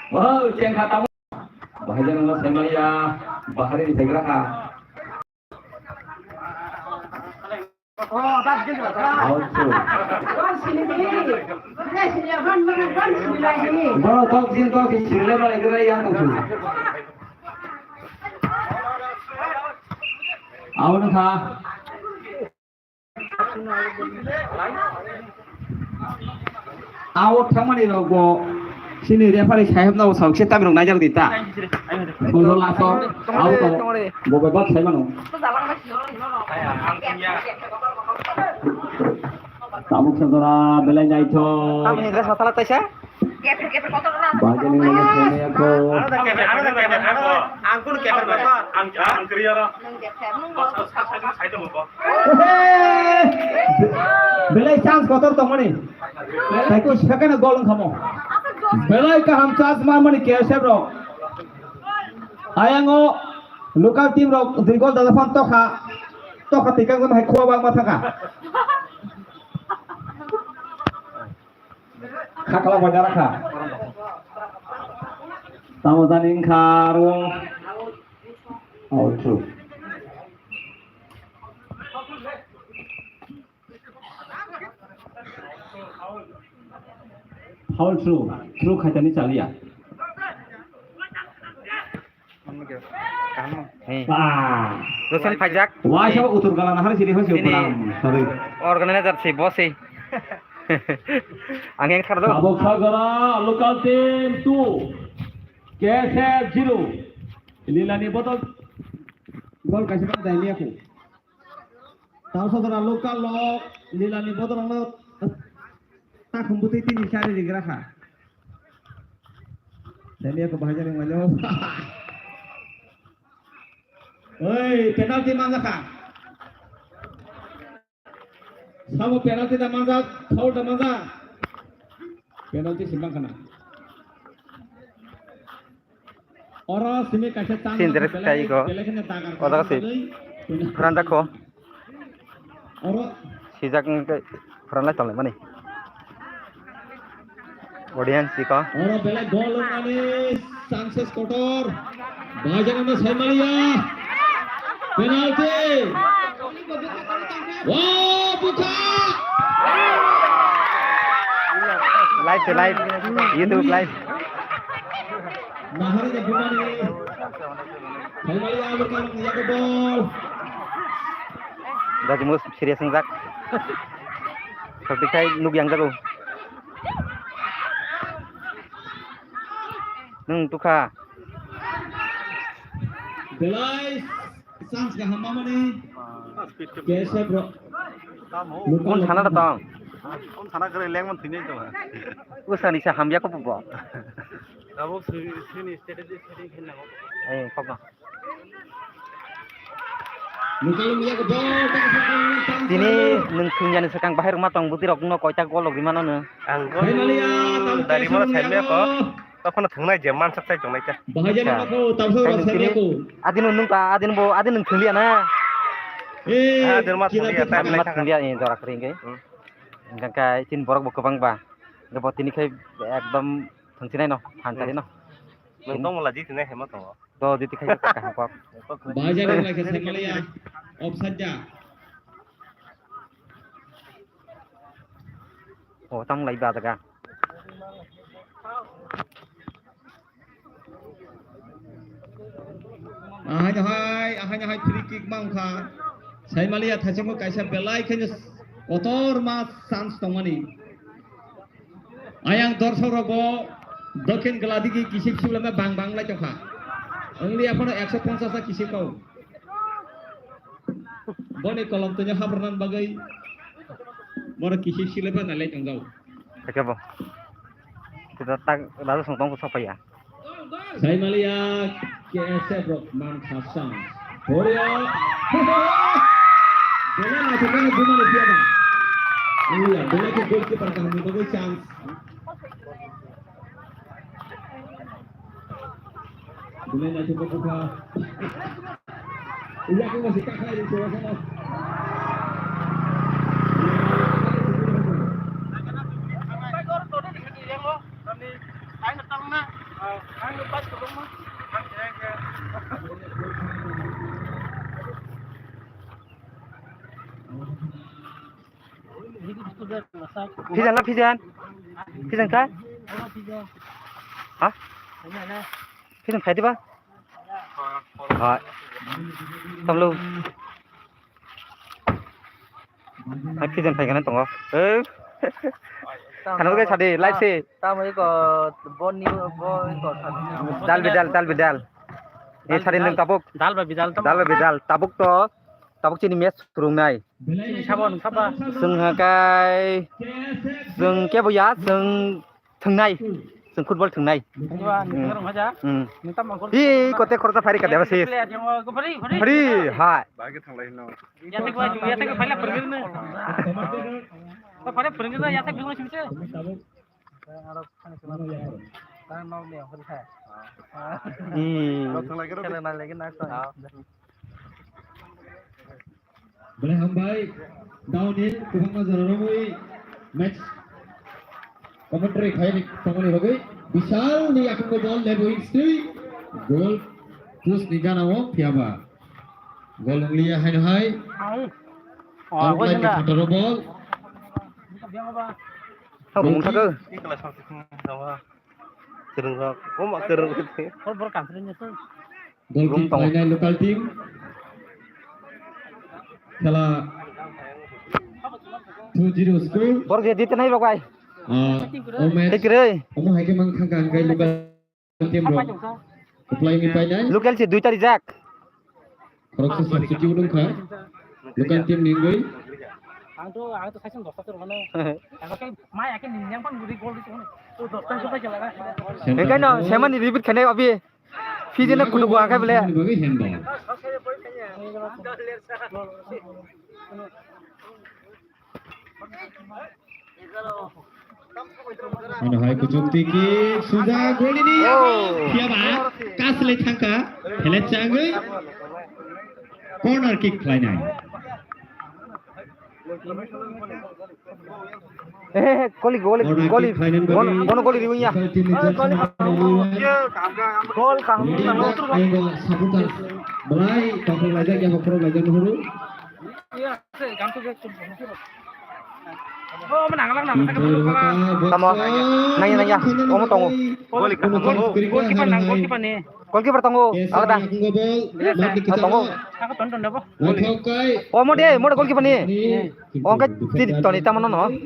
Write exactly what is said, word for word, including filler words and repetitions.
Wow, chengkha tamo. Bahai jani no semaya, bahari ni tegra kha. Bro, tok jin tok jin sirle ba igra yang tu. Awan kha. Out thangmani rok bo chini referee saheb no saukse tamrok naijak di ta. Ulo laso out to bo bebak sai mano. Tabuk sendora belai naithok. Tamni dress masala taisa. Bagini lagi sini aku. Ang kun keper kotor. Ang ang kriya. Belai chance kotor tongmani. Taiku sekena gol wngkhamo. Belai kaham chance manmani K S F rok. Ayango local team rok dui gol dada phan tokha. Tokha tikang hai khua bang ma thangkha. Khakla bajara kha. Tamo jani wngkha aro. Oh, true. Foul through, through khaitani chaliya. Hey. Ba. Dosen phaijak. Wah, siapa utur galan hari sini, hari sini. Ini pulang. Sorry. Organizer si, boss si. Ang yang thar do. Tabuk Sagara, local team two, K S F zero. Lilani botol. Gol kaisa bang dai liya ko. Tausa dora local lo, Lilani bodorok no takhum bwtwi tini sari rigra kha. Dai liya ko bahai jani wngmano. Oi, penalty manja kha. Sabo penalty da manja, foul da manja. Penalty simbang kana. Oro simi kaisa tang Sindre belai, kai go. Belai kheno dagar O jaga si bagwi. Phranda kho. Oro. Sijak wngkhe phranda tonglaimani. Audience si kho. Oro belai gol wngmani chances kotor. Bajagana Saimaliya. Penalty. Wow, bukha. Live se live. YouTube live. Nahari de bumani. Saimaliya abar kan yago bol. Gaji mus serious ngjak. Khorti khai nuk yang jago. Nung tukha. Belai chance kaham mamani. K S F rok. Kon sana da tong. Kon sana kare leng man thini to. Usani sa hamya ko bo. Abo sini strategy setting khenna ko. Eh, kok no. Tini nwng thwngya ni swkang bahai rwma tong bwtwi rok no koita golok rwmano nwng. Ang gol dari mana saya ko. Tokhono thwngnai je mansak sai tongnai khe. Bahai jani Acha. Mako, tabsa Tani rasa tini dia ko. Adin nwng ta, adin bo, adin nwng thwngya na. Eh, Adin ma thwngya, time lai ma thangkha. Thwngya ni jora kring ke. Hmm. Engkha kai tin borok bo kwbang ba. Bo tini khai ekdom thwngsinai no, phan Hmm. chari no. Nwng tong la di tinai hema tongo. To di tikhai ka kaham kok. Bahai jani lai khe sai maliya. Offside ja. Oh, tang lai ba daga. Ahai no hai, ahai no hai free kick ma wngkha. Saimaliya thaichamo kaisa belai khe kotor ma chance tongmani. Ayang dorsok rok bo dokhin gladigi kisik siblama bang bang lai tongkha. Only aphano ekso ponchas ta kisik kau. Boni kolom tanya habrang bagwi. Boro kisik siblama nalai tongjao. Kake bo. Kita tak lalu song tong sok ya. Saimaliya K S F rok man khasang. Horia. Bola na thukani bumani piya ba. Iya, bola ke goalkeeper kaham ni bagwi chance. Bola na thukani buka. Iya, aku masih kakak di bawah sana. Fijan la fijan. Fijan kha? Ha? Fijan khai diba? Ha. Tamlo. Hai fijan khai kana tongo. Eh. Ano ke sadi live se. Tamo iko boni bo iko. Dal bidal, dal bidal. Eh, sadi nung tabuk. Dal ba bidal tamo. Dal ba bidal. Tabuk to. Tabuk chini match surungnai. Chini sabo nung saba. Sung hakai. Sung kebo ya, sung thwngnai. Sung football thwngnai. Thwngba, nung thwngrok haja. Hmm. Nung tamo gol. Hi, kote khoroksa phari kadeba sis. Player yang, oh, phari, phari. Phari, hai. Bagi thanglai no. Ya tak bai, ya tak bai la phari na. Ba phari phari na, ya tak bai sumse. Hmm. Belai hambai, downhill, kwbangma jora romwi match commentary khai tongmani bagwi, Bishal ni yakung ball, left wing twi, goal post ni gana o phiyaba. Goal wngliya haino hai. Outline ni phataro ball. Sabo mung thakw. Kwrwngrok, omo kwrwng. Goal kick khlainai local team. Khela two zero score. Borok je dite nai rok bai. Ah, Omesh. Thik re. Omo hai khe mang thang kha hwnkhe local team rok. Apply ni painai. Local se dui tarijak. Khoroksa substitute wngkha. Local team ni wngwi. Ang to, ang to saichung dosta se rwmano. Ang khe mai akhe ni yang pan guri gol di sung. To dosta se pai kela. Hengkai no, semani repeat khainai obi. Fiji no kudu gua kai bole. Ni bagwi handball. Ano hai kuchuk tiki suja golini. Oh. Phiya ba kasle thangka. Hele changwi. Corner kick khlainai. Eh, goli, goli, goli. Gono goli riwin ya. Gol kaham. Belai tongthok laijak ya, bokhorok laijak nuhuru. Tamo, nangya, nangya. Omo tongo. Goalkeeper nang, goalkeeper ni. Goalkeeper tongo, alada. Tongo. Omo de, mo de goalkeeper ni. Oke, tiri toni tamo no.